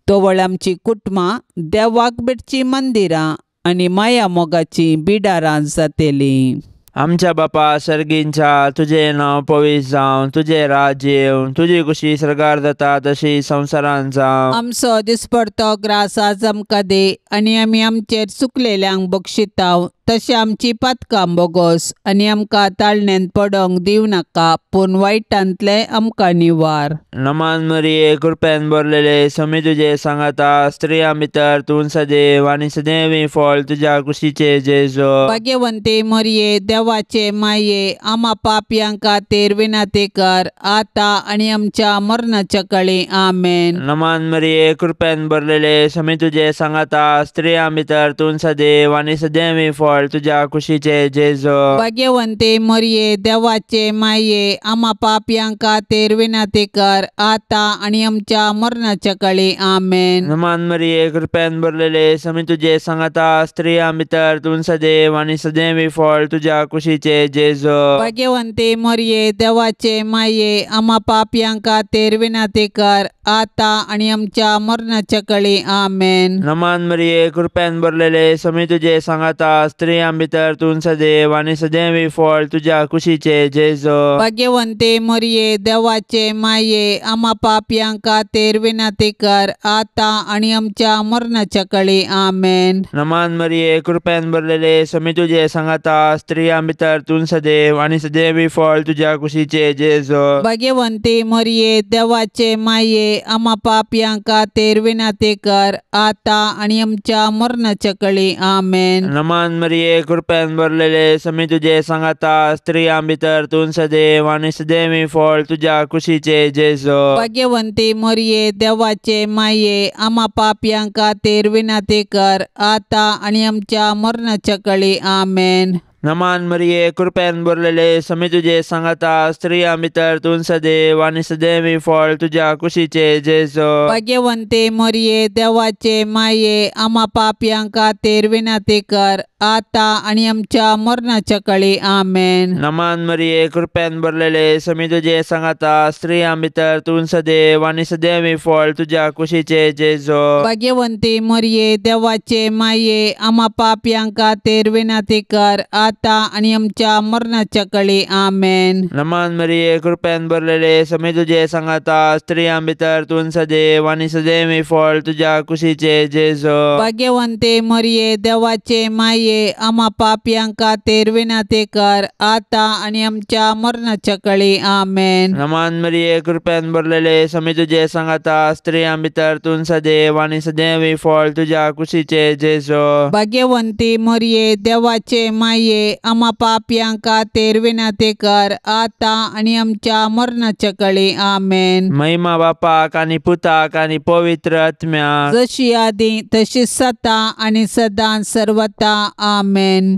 तवळ आमची कुटुंबां देवाक भेटचीं मंदिरां आनी माया मोगाचीं बिडारां जातलीं. आमच्या बापा सर्गींच्या तुजें नांव पवित्र जावं, तुजें राज्य येवं, तुजी खुशी सर्गार जाता तशी संवसारांत जावं. आमचो दिसपडतो ग्रास आज आमकां दी आनी आमी आमचेर चुकलेल्यांक बक्षिताव तशें आमची पातकां बोगोस आनी आमकां ताळण्यांत पडोंक दिवं नाका पूण वायटांतलें आमकां निवार. नमान मरिये कृपेन भरलेले स्वामी तुजे सांगाता, स्त्रियां भितर तूं सदैव आनी सदैवी फळ तुज्या कुशीचे जेजू. भाग्यवंती मरिये देवाचे माये आमा पापयां खातीर विनंती कर आतां आनी आमच्या मरणाच्या काळी. आमेन. नमान मरिये कृपेन भरलेले स्वामी तुजे सांगाता, स्त्रियां भितर तूं सदैव आनी सदैवी फळ तुज्या कुशीचे जेजू. भाग्यवंती मरिये देवाचे माये आमा पापयां खातीर विनंती कर आतां आनी आमच्या मरणाच्या काळी. आमेन. नमान मरिये कृपेन भरलेले स्वामी तुजे सांगाता, स्त्रियां भितर तूं सदैव आनी सदैवी फळ तुज्या कुशीचे जेजू. भाग्यवंती मरिये देवाचे माये आमा पापयां खातीर विनंती कर आतां आनी आमच्या मरणाच्या काळी. आमेन. नमान मरिये कृपेन भरलेले स्वामी तुजे सांगाता, स्त्रियां भितर तूं सदैव आनी सदैवी फळ तुज्या कुशीचे जेजू. भाग्यवंती मरिये देवाचे माये आमा पापयां खातीर विनंती कर आतां आनी आमच्या मरणाच्या काळी. आमेन. नमान मरिये कृपेन भरलेले स्वामी तुजे सांगाता, स्त्रियां भितर तूं सदैव आनी सदैवी फळ तुज्या कुशीचे जेजू. भाग्यवंती मरिये देवाचे माये आमा पापयां खातीर विनंती कर आतां आनी आमच्या मरणाच्या काळी. आमेन. नमान मरिये कृपेन भरलेले स्वामी तुजे सांगाता, स्त्रियां भितर तूं सदैव आनी सदैवी फळ तुज्या कुशीचे जेजू. भाग्यवंती मरिये देवाचे माये आमा पापयां खातीर विनंती कर आतां आनी आमच्या मरणाच्या काळी. आमेन. नमान मरिये कृपेन भरलेले स्वामी तुजे सांगाता, स्त्रियां भितर तूं सदैव आनी सदैवी फळ तुज्या कुशीचे जेजू. भाग्यवंती मरिये देवाचे माये आमा पापयां खातीर विनंती कर आतां आनी आमच्या मरणाच्या काळी. आमेन. नमान मरिये कृपेन भरलेले स्वामी तुजे सांगाता, स्त्रियां भितर तूं सदैव आनी सदैवी फळ तुज्या कुशीचे जेजू. भाग्यवंती मरिये देवाचे माये आमा पापयां खातीर विनंती कर आतां आनी आमच्या मरणाच्या काळी. आमेन. नमान मरिये कृपेन भरलेले स्वामी तुजे सांगाता, स्त्रियां भितर तूं सदैव आनी सदैवी फळ तुज्या कुशीचे जेजू. भाग्यवंती मरिये देवाचे माये आमा पापयां खातीर विनंती कर आतां आनी आमच्या मरणाच्या काळी. आमेन. नमान मरिये कृपेन भरलेले स्वामी तुजे सांगाता, स्त्रियां भितर तूं सदैव आनी सदैवी फळ तुज्या कुशीचे जेजू. भाग्यवंती मरिये देवाचे माये आमा पापयां खातीर विनंती कर आतां आनी आमच्या मरणाच्या काळी. आमेन. महिमा बापाक आनी पुताक आनी पवित्र आत्म्याक, जशी आदी तशी सता आनी सदां सर्वता. आमेन.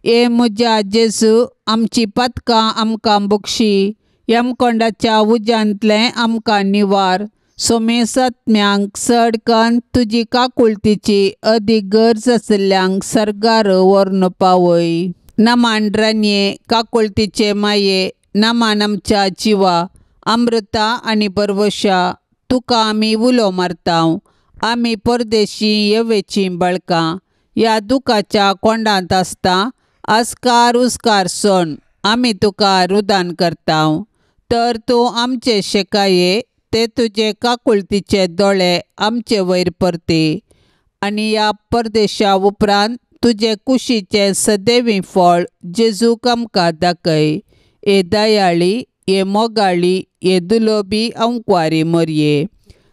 ए म्हज्या जेजू आमची पातकां आमकां बक्षी, यमकोंडाच्या उज्यांतलें आमकां निवार, सोमेसत्म्यांक चड कन्न तुजी काकुळतीची अदीक गरज आशिल्ल्यांक सर्गार व्हरून पावय. नमान रानये काकुळतीचे माये, नमान आमच्या जिवा अमृता आनी बरवशा, तुका आमी उलो मारता. आमी परदेशी येवेचीं बाळकां ह्या दुखाच्या कोंडांत आसता आस्कार उस्कार सण आमी तुका रुदान करता. तर तूं आमचे शेकाये ते तुजे काकुळतीचे दोळे आमचे वयर परती आनी ह्या परदेशा उपरांत तुजे कुशीचें सदैवी फळ जेजूक आमकां दाखय. ए दयाळी, ए मोगाळी, ए दुलोबी अंकवारी मरये,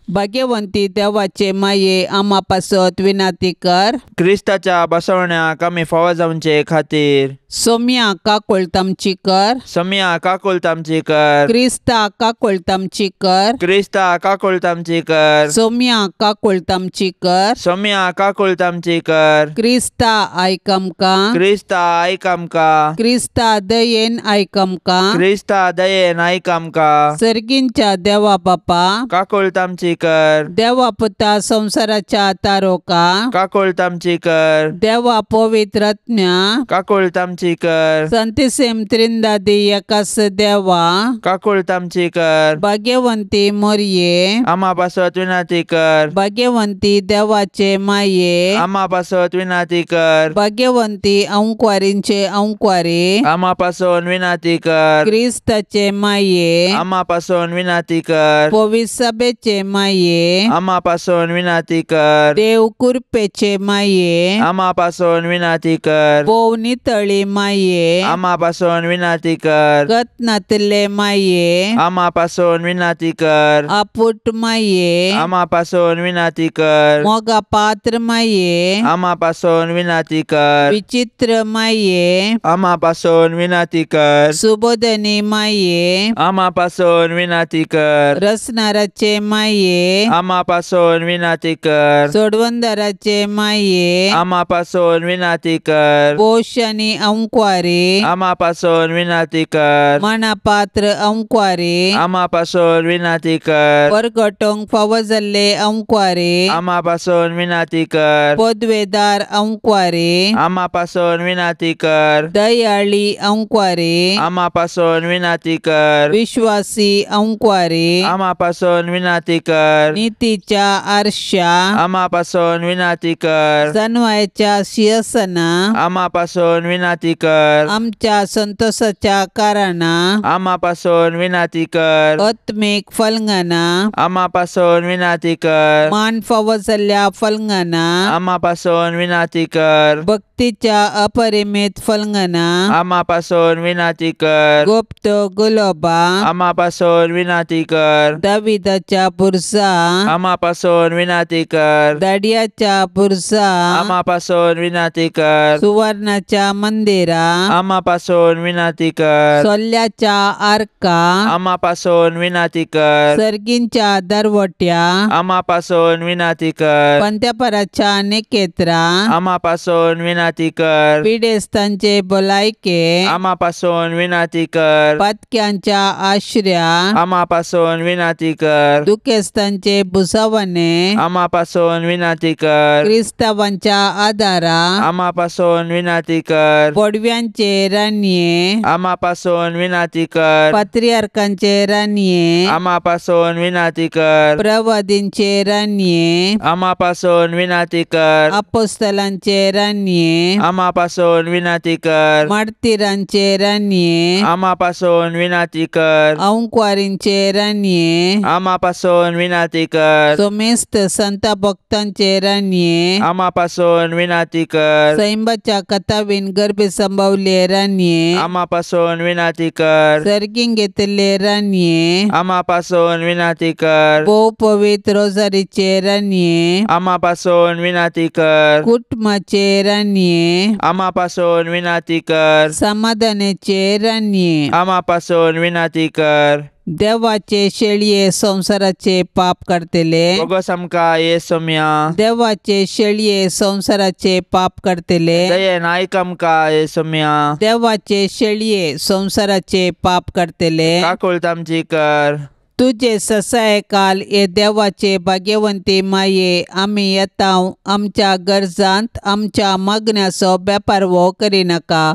भाग्यवंती देवाचे माये आमा पासत विनंती कर. क्रिस्ताच्या बसवण्याक आमी फावो जावचे खातीर सोम्या काकुळट आमची कर. सोम्या काकुळट आमची कर. क्रिस्ता काकुळट आमची कर. क्रिस्ता काकुळट आमची कर. सोम्या काकुळट आमची कर. सोम्या काकुळट आमची कर. क्रिस्ता आयक आमकां. क्रिस्ता आयक आमकां. क्रिस्ता दयेन आयक आमकां. क्रिस्ता दयेन आयक आमकां. सर्गींच्या देवा बापा काकुळट आमची विनाती कर। देवा पुता संवसाराच्या तारोका काकुळट आमची कर। देवा पवित्र आत्म्या काकुळट आमची कर। संतिसेम त्रिंदादी एकास देवा काकुळट आमची कर। भाग्यवंती मोरये आमा पासत विनाती कर। भाग्यवंती देवाचे माये आमा पासत विनाती कर। भाग्यवंती अंकवारींचे अंकवारी आमा पासून विनाती कर। क्रिस्ताचे माये आमा पासून विनाती कर। पवित्र सभेचे माये आमा पासून विनाती कर। देव कृपेचे माये आमा पासून विनाती कर। भोव नितळी माये आमा पासून विनाती कर। गत नातिल्ले माये आमा पासून विनाती कर। आपुट माये आमा पासून विनाती कर। मोगा पात्र माये आमा पासून विनाती कर। विचित्र माये आमा पासून विनाती कर। सुबोधनी माये आमा पासून विनाती कर। रसनाराचे माये आमा पासून विनाती कर। सोडवंदराचे माये आमा पासून विनाती कर। पोश आनी अंकवारी आमा पासून विनाती कर। मनापात्र अंकवारी आमा पासून विनाती कर। परगटोंक फावो जाल्ले अंकवारी आमा पासून विनाती कर। पदवेदार अंकवारी आमा पासून विनाती कर। दयाळी अंकवारी आमा पासून विनाती कर। विश्वासी अंकवारी आमा पासून विनाती कर। नीतीच्या आरशा आमा पासून विनाती कर। जनवायच्या शिरसना आमा पासून विनाती कर। आमच्या संतोषाच्या कारणां आमा पासून विनाती कर। आत्मीक फलंगाना आमा पासून विनाती कर। मान फावो जाल्ल्या फलंगाना आमा पासून विनाती कर। भक्तीच्या अपरिमित फलंगाना आमा पासून विनाती कर। गुप्त गुलोबा आमा पासून विनाती कर। दाविदाच्या बुरजा आमा पासून विनाती कर। दाडियाच्या बुरजा आमा पासून विनाती कर। सुवर्णाच्या मंदिरा आमा पासून विनाती कर। सोल्याच्या आर्का आमा पासून विनाती कर। सर्गींच्या दरवट्या आमा पासून विनाती कर। पंत्यापराच्या निकेत्रा आमा पासून विनाती कर। पिडेस्तांचे भलायके आमा पासून विनाती कर। पातक्यांच्या आश्र्या आमा पासून विनाती कर। दुखेस्तांचे भुसावणे आमा पासून विनाती कर। क्रिस्तावांच्या आदारा आमा पासून विनाती कर। पडव्यांचे राणये आमा पासून विनाती कर। पात्रियार्कांचे राणये आमा पासून विनाती कर। प्रवादींचे राणये आमा पासून विनाती कर। अपोस्तलांचे राणये आमा पासून विनाती कर। मार्तीरांचे राणये आमा पासून विनाती कर। अंकवारींचे राणये आमा पासून विनाती कर। सोमेस्त संत भक्तांचे राणये आमा पासून विनाती कर। सैंबाच्या कथावीन गर्भे संभवले राणये आमा पासून विनाती कर। सर्गींग घेतिल्ले राणये आमा पासून विनाती कर। भोव पवित्र रोजारीचे राणये आमा पासून विनाती कर। कुटुंबाचे राणये आमा पासून विनाती कर। समाधानाचे राणये आमा पासून विनाती कर। देवाचे शेळये संवसाराचे पाप काडटले बोगस आमकां ये सोम्या। देवाचे शेळये संवसाराचे पाप काडटले दयेन आयक आमकां ये सोम्या। देवाचे शेळये संवसाराचे पाप काडटले काकुळट आमची कर। तुजे ससाय काल हे देवाचे भाग्यवंती माये आमी येता आमच्या गरजांत आमच्या मागण्याचो बेपारवो करिनाका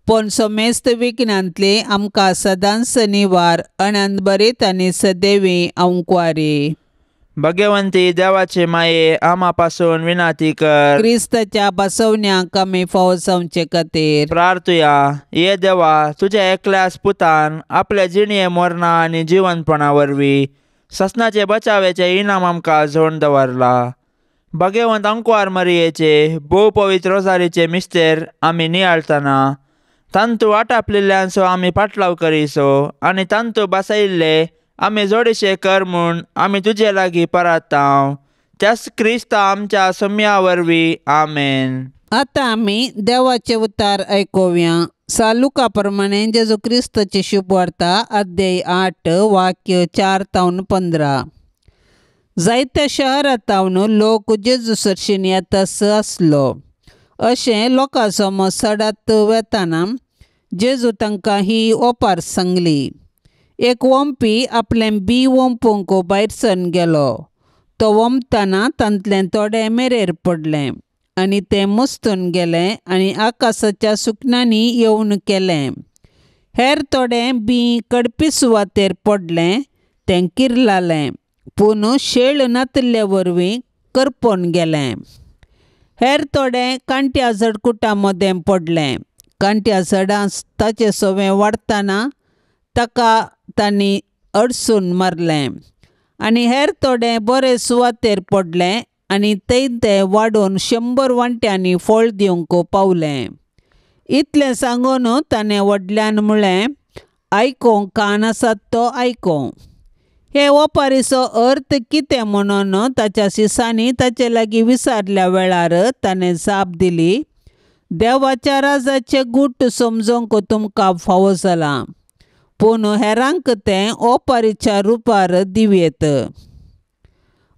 पूण समेस्त विघ्नांतली आमकां सदांच निवार अनंत बरीत आनी सदैवी अंकवारी। भगवंती देवाचे माये आमा पासून विनाती कर। क्रिस्ताच्या बसवण्याक आमी फावो जावचे खातीर प्रार्थुया। ये देवा, तुझ्या एकल्याच पुतान आपल्या जिणये मरणा आनी जिवनपणा वरवीं ससनाचे बचावेचे इनाम आमकां जोडून दवरला। भगवंत अंकवार मरियेचे भोव पवित्र रोजारीचे मिस्तेर आमी नियाळतना तांतू आटापलेल्यांचो आमी पाटलाव करीसो आनी तांतू बसयिल्ले आमी जोडीशे कर म्हूण आमी तुजे लागीं परातांव त्याच क्रिस्ता आमच्या सम्या वरवीं आमेन। आतां आमी देवाचे उतार आयकुया। सालुका प्रमाणे जेजू क्रिस्ताची शुभवार्ता अध्याय 8 वाक्य 4 तावन 15। जायत्या शहरांतावन लोक जेजू सरशीन येतास आसलो। अशें लोकां समज सडात वेताना जेजू तांकां ही ओपार सांगली। एक वोंपी आपलें बी वोंपूंक भायर सरून गेलो। तो वमतना तांतलें थोडें मेरेर पडलें आनी तें मुस्तून गेलें आनी आकाशाच्या सुकण्यांनी येवन केलें. हेर थोडें बीं कडपी सुवातेर पडलें, तें किर्लालें, पूण शेळ नातिल्ले वरवीं करपोन गेलें. हेर थोडें कांट्या झडकुटां मदें पडलें. कांट्या झडां ताचें सवें वाडटना ताका तांणी अडसून मारलें. आनी हेर थोडें बरे सुवातेर पडलें आनी थंय तें वाडून 100 वांट्यांनी फळ दिवंक पावलें. इतलें सांगून ताणें व्हडल्यान म्हळें, आयकोंक कान आसात तो आयकों. हे ओपारीचो अर्थ कितें म्हणून ताच्या शिसांनी ताचे लागीं विचारल्या वेळार ताणें जाप दिली, देवाच्या राजाचें गूट समजूंक तुमकां फावो जालां, पूण हेरांक तें ओपारीच्या रुपार दिवयेत.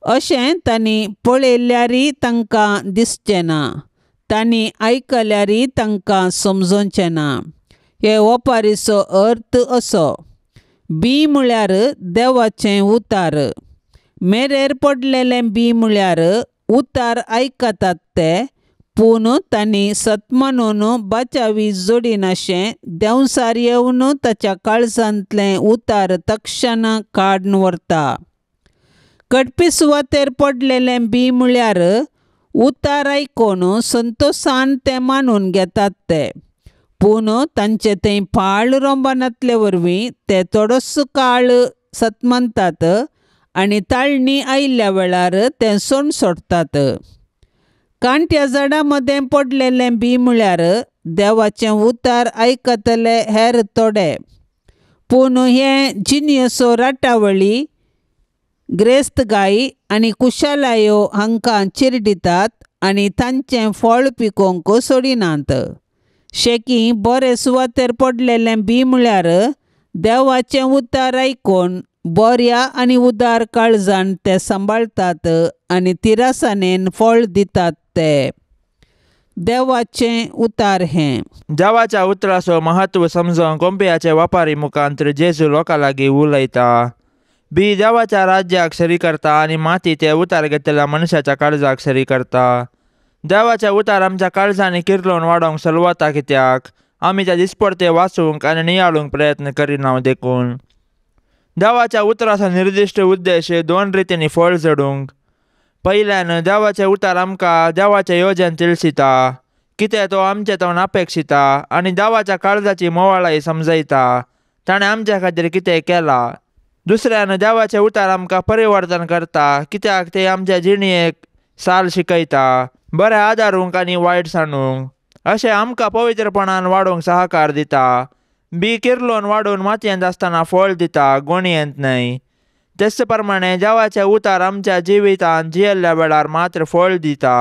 अशें तांणी पळयल्यारय तांकां दिसचें ना, तांणी आयकल्यारय तांकां समजोवचें ना. हे ओपारीचो अर्थ असो, बीं म्हळ्यार देवाचें उतार. मेरेर पडलेलें बीं म्हळ्यार उतार आयकतात ते, पूण तांणी सतमानून बाचावी जोडिनाशें देंवसार येवन ताच्या काळजांतलें उतार तक्षणां काडून व्हरता. कडपी सुवातेर पडलेलें बीं म्हळ्यार उतार आयकून संतोशान तें मानून घेतात ते, पूण तांचे थंय पाळ रोंबानातले वरवीं ते थोडोसो काळ सतमानतात आनी ताळणी आयिल्ल्या वेळार तें सोण सोडटात. कांट्या झाडां मदें पडलेलें बीं म्हळ्यार देवाचें उतार आयकतले हेर थोडे, पूण हे जिनसो राटावळी, ग्रेस्तगाय आनी कुशालायो हांकां चिरडितात आनी तांचें फळ पिकोवंक सोडिनात. शेकी बरे सुवातेर पडलेलें बीं म्हळ्यार देवाचें उतार आयकून बऱ्या आनी उदार काळजान ते सांबाळटात आनी तिरासानेन फळ दितात ते. देवाचें उतार हें. देवाच्या उतराचो महत्व समजून कोंपयाचे वापारी मुखांत जेजू लोकां लागीं उलयता. बी देवाच्या राज्याक सरी करता आनी माती ते उतार घेतलेल्या मनशाच्या काळजाक सरी करता. देवाचे उतार आमच्या काळजांनी किर्लोवन वाडोवंक सलवता, कित्याक आमी त्या दिसपडते वाचूंक आनी नियाळूंक प्रयत्न करिना. देखून देवाच्या उतराचो निर्दिश्ट उद्देश दोन रितींनी फळ झडूंक. पयल्यान देवाचे उतार आमकां देवाचें योजन तिळसिता, कितें तो आमचें तोंड अपेक्षिता आनी देवाच्या काळजाची मोवाळाय समजयता, ताणें आमच्या खातीर कितें केलां. दुसऱ्यान देवाचे उतार आमकां परिवर्तन करता, कित्याक ते आमच्या जिणेक साल शिकयता, बरें आदारूंक आनी वायट सांडूंक, अशें आमकां पवित्रपणान वाडोवंक सहकार दिता. बी किर्लोन वाडून मातयेंत आसतना फळ दिता, गोणयेंत न्हय. तेच प्रमाणे देवाचे उतार आमच्या जिवितांत जियेल्ल्या वेळार मात्र फळ दिता,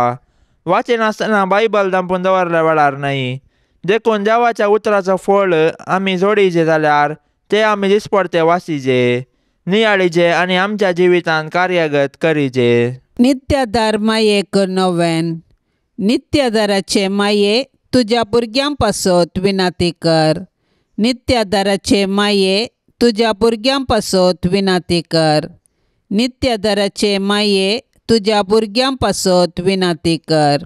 वाचिनासतना बायबल धांपून दवरल्या वेळार न्हय. देखून देवाच्या उतराचो फळ आमी जोडीचे जाल्यार ते आमी दिसपडते वाचिजे, नियाळीचे आनी आमच्या जिवितांत कार्यगत करीजे. नित्यादार मायेक नवेन. नित्यादाराचे माये तुज्या भुरग्यां पासत विनाती कर. नित्यादाराचे माये तुज्या भुरग्यां पासत विनाती कर. नित्यादाराचे माये तुज्या भुरग्यां पासत विनाती कर.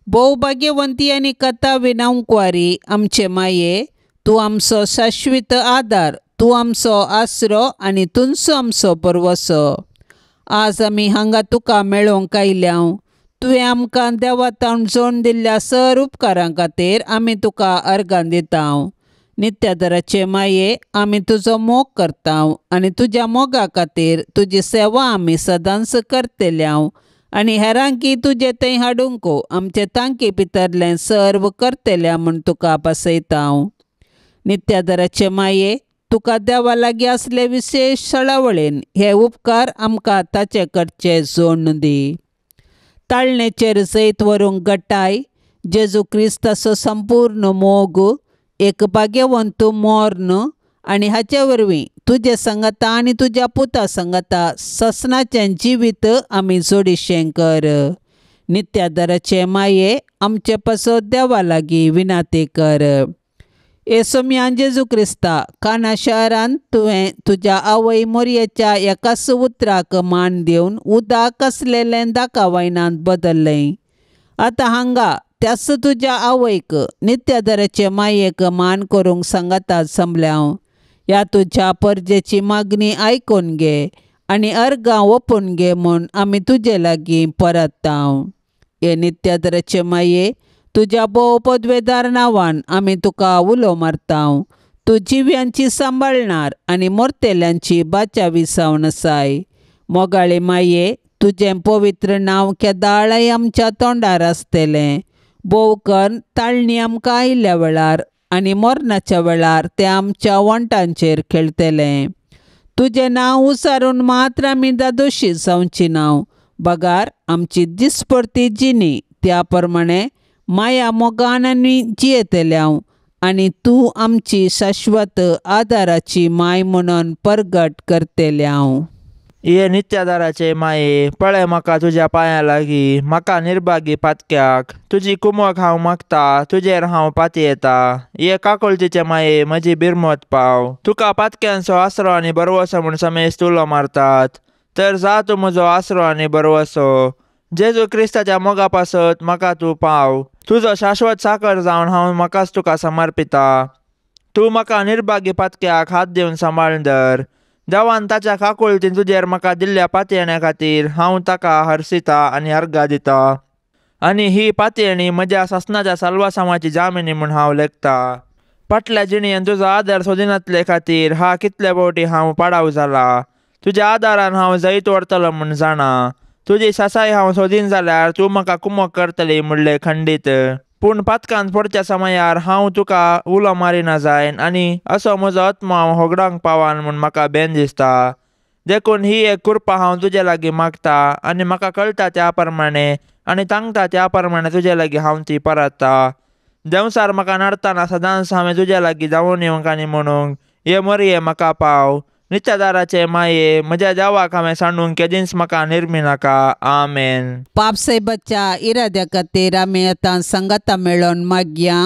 भोव भाग्यवंती आनी कथा विनांकवारी आमचे माये, तूं आमचो शाश्वीत आदार, तूं आमचो आसरो आनी तुंचो आमचो परवसो. आज आमी हांगा तुका मेळोवंक आयल्या. तुवें आमकां देवातावन जोड दिल्ल्या सर उपकारां खातीर आमी तुका अर्गां दिता. नित्यादाराचे माये आमी तुजो मोग करता आनी तुज्या मोगा खातीर तुजी सेवा आमी सदांच करतल्या आनी हेरांकी तुजे थंय हाडूंक आमचे तांकी भितरलें सर्व करतल्या म्हूण तुका पासयता. नित्यादाराचे माये तुका देवा लागीं आसले विशेश सळावळीन हे उपकार आमकां ताचे कडचे जोडून दी. ताळणेचेर जैत व्हरूंक गटाय जेजू क्रिस्ताचो संपूर्ण मोग, एक भाग्यवंत मर्ण आनी हाचे वरवीं तुजे संगता आनी तुज्या पुता संगता ससनाचें जिवीत आमी जोडिशें कर. नित्यादाराचे माये आमचे पासत देवा लागीं विनाती कर. येसोम्या जेजू क्रिस्ता, काना शहरांत तुवें तुज्या आवय मोरयेच्या एकाच उतराक मान दिवन उदक आसलेलें दाका वायनांत बदल्लें. आतां हांगा त्याच तुज्या आवयक नित्यादराचे मायेक मान करूंक सांगाता जमल्या. ह्या तुज्या परजेची मागणी आयकून घे आनी अर्गां ओपून घे म्हूण आमी तुजे लागीं परतता. हे नित्यादराचे माये, तुज्या भोव पदवेदार नांवान आमी तुका उलो मारता. तूं जिव्यांची सांबाळणार आनी मोरतेल्यांची बाचावी जावन आसाय. मोगाळे माये, तुजें पवित्र नांव केदाळाय आमच्या तोंडार आसतलें. भोव करून ताळणी आमकां आयिल्ल्या वेळार आनी मरणाच्या वेळार तें आमच्या वण्टांचेर खेळटलें. तुजें नांव उचारून मात्र आमी दादोशी जावची नांव, बगार आमची दिसपडती जिणी त्या प्रमाणे माया मोगान आनी जियेतल्या आनी तूं आमची शाश्वत आदाराची माय म्हणून परगट करतल्या. ये नित्यादाराचे माये, पळय म्हाका तुज्या पांया लागीं, म्हाका निर्भागी पातक्याक तुजी कुमक हांव मागता, तुजेर हांव पातयेता. ये काकुळतीचे माये, म्हजी बिरमत पाव. तुका पातक्यांचो आसरो आनी बरवसो म्हूण समेस्त उलो मारतात, तर जा तूं म्हजो आसरो आनी बरवसो. जेजू क्रिस्ताच्या मोगा पासत म्हाका तूं पाव. तुजो शाश्वत साकर जावन हांव म्हाकाच तुका समर्पिता. तूं म्हाका निर्भागी पातक्याक हात दिवन सांबाळून धर. देवान ताच्या काकुळतीन तुजेर म्हाका दिल्ल्या पातयेण्या खातीर हांव ताका हरसिता आनी अर्गां दिता. आनी ही पातयेणी म्हज्या सासणाच्या साल्वासामाची जामिनी म्हूण हांव लेखता. फाटल्या जिणेन तुजो आदार सोदिनातले खातीर हा कितले फावटी हांव पाडाव जाला. तुज्या आदारान हांव जैत व्हरतलो म्हूण जाणा. तुजी सासाय हांव सोदीन जाल्यार तूं म्हाका कुमक करतली म्हणलें खंडीत. पूण पातकान पडच्या समयार हांव तुका उलो मारिना जायन आनी असो म्हजो आत्मो हांव होगडांक पावान म्हूण म्हाका बेन दिसता. देखून ही एक कृपा हांव तुजे लागीं मागता आनी म्हाका कळटा त्या प्रमाणे आनी तांगता त्या प्रमाणे तुजे लागीं हांव ती परतता. देंवसार म्हाका नडतना सदांच हांवें तुजे लागीं धांवून येवंक आनी म्हणूंक, ये मरये म्हाका पाव. नित्यादाराचे माये, म्हज्या देवाक हांवें सांडूंक केदींच म्हाका निर्मिनाका. आमेन. पापसाहेबाच्या इराद्या खातीर आमी आतां सांगाता मेळोवन मागया.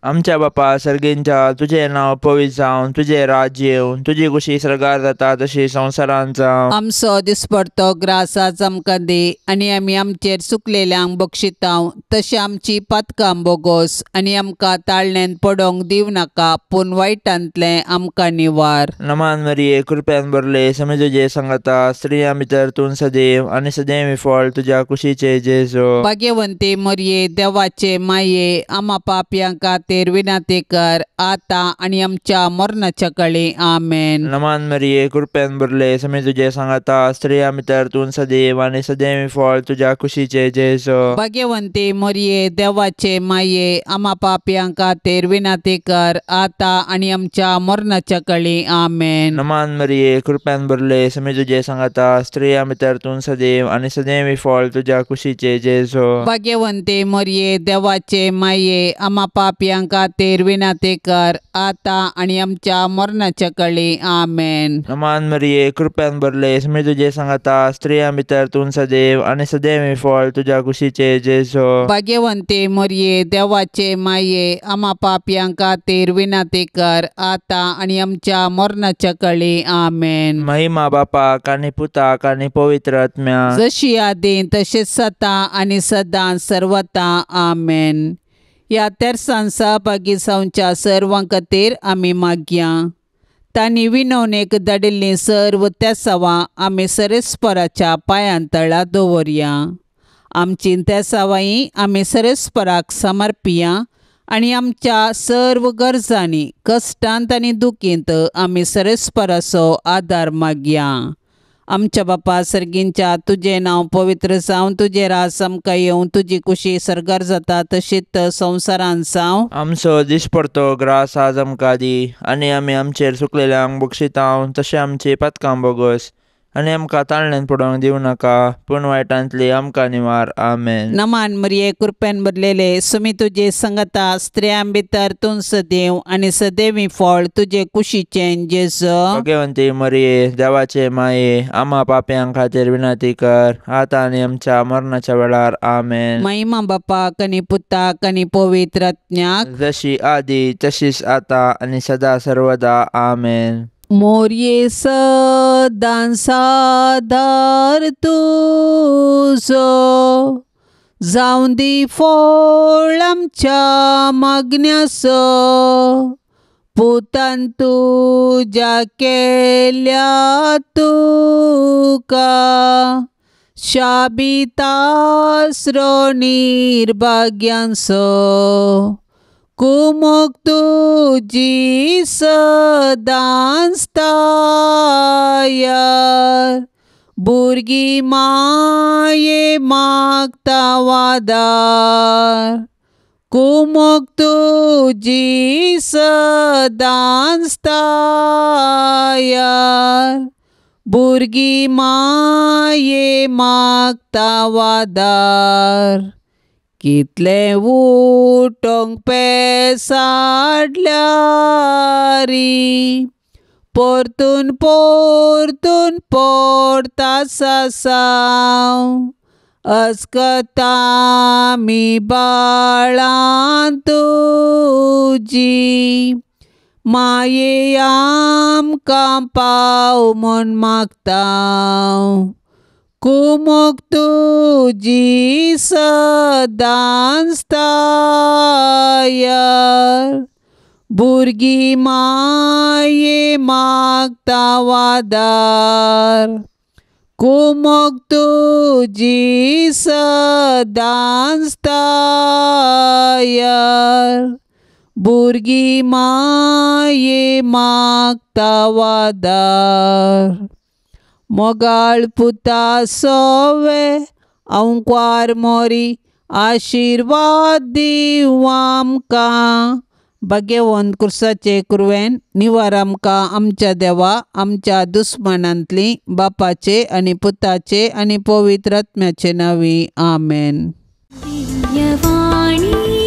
आमच्या बापा सर्गींच्या, तुजें नांव पवित्र जावन, तुजें राज्य येवन, तुजी कुशी सर्गार जाता तशी संवसारांत जावं. आमचो दिसपडतो ग्रास आज आमकां दी आनी आमी आमचेर चुकलेल्यांक बक्षितांव तशें आमची पातकां बोगोस आनी आमकां ताळण्यांत पडोवंक दिवं नाका, पूण वायटांतलें आमकां निवार. नमान मरिये, कृपेन भरले, समे तुजे सांगाता, स्त्रियां भितर तूं सदैव आनी सदैव फळ तुज्या कुशीचे जेजू. भाग्यवंती मरिये, देवाचे माये, आमा पापयां खातीर विनंती कर आता आनी आमच्या मरणाच्या कळी. आमेन. नमान मरिये, कृपेन भरले, समे तुजे सांगाता, स्त्रियां भितर तूं सदैव आनी सदैव फळ तुज्या कुशीचे जेजू. भाग्यवंती मरिये, देवाचे माये, आमा पापयां खातीर विनंती कर आता आनी आमच्या मरणाच्या कळी. आमेन. नमान मरिये, कृपेन भरले, समे तुजे सांगाता, स्त्रियां भितर तूं सदैव आनी सदैव फळ तुज्या कुशीचे जेजू. भाग्यवंती मरिये, देवाचे माये, आमा पापयां खातीर विनंती कर आता आनी आमच्या मरणाच्या कळी. आमेन. नमान मरिये, कृपेन भरले, समे तुजे सांगाता, स्त्रियां भितर तूं सदैव आनी सदैव फळ तुज्या कुशीचे जेजू. भाग्यवंती मरिये, देवाचे माये, आमा पापयां खातीर विनंती कर आता आनी आमच्या मरणाच्या कळी. आमेन. महिमा बापाक आनी पुताक आनी पवित्र आत्म्या, जशी आदी तशीच सता आनी सदां सर्वता. आमेन. ह्या तेरसान सहभागी जावच्या सर्वां खातीर आमी मागया. तांणी विनवणेक धाडिल्लीं सर्व तेसावां आमी सरेस्पराच्या पांयां तळा दवरया. आमची तेसावांय आमी सरेस्पराक समर्पिया आनी आमच्या सर्व गरजांनी, कश्टांत आनी दुखींत आमी सरेस्पराचो आदार मागया. आमच्या बापा सर्गींच्या, तुजें नांव पवित्र जावं, तुजें राज आमकां येवं, तुजी कुशी सर्गार जाता तशीच संवसारांत जावं. आमचो दिसपडतो ग्रास आज आमकां दी आनी आमी आमचेर चुकलेल्यांक बक्षितांव तशें आमची पातकां बोगस आनी आमकां ताळण्यान पडोवंक दिवं नाका, पूण वायटांतली आमकां निवार. आमेन. नमान मरिये, कृपेन भरलेले, सुमी तुजे संगता, स्त्रियां भितर तूं सदैव आनी सदैवी फळ तुजे कुशीचें जेजू. भगवंती मरिये, देवाचे माये, आमा पापयां खातीर विनंती कर, आतां आनी आमच्या मरणाच्या वेळार. आमेन. महिमा बापाक आनी पुताक आनी पवित्र आत्म्याक, जशी आदी तशीच आतां आनी सदा सर्वदा. आमेन. मोरये सदां सादार तुजो, जावं दी फळ आमच्या मागण्याचो, पुतान तुज्या केल्या तुका शाबीत आसरो निर्भाग्यांचो, कुमोक तुजी सदांच तायार, भुरगीं माये मागता वादार, कुमोक तुजी सदांच तायार, भुरगीं माये मागता वादार. कितलें उठोंक पेसाडल्यारी, परतून परतून पडता सासांव, अस्कता आमी बाळां तुजी, माये आमकां पाव म्हूण मागता, कुमोक तुजी सदांच तायार, भुरगीं माये मागता वादार, कुमोक तुजी सदांच तायार, भुरगीं माये मागता वादार. मोगाळ पुता सोवे अंकवार मोरी, आशिर्वाद दिवं आमकां, भाग्यवंत कुर्साचे कुरवेन निवार आमकां आमच्या देवा, आमच्या दुस्मानांतली, बापाचे आनी पुताचे आनी पवित्र आत्म्याचे नांवी. आमेन. दिव्यवाणी.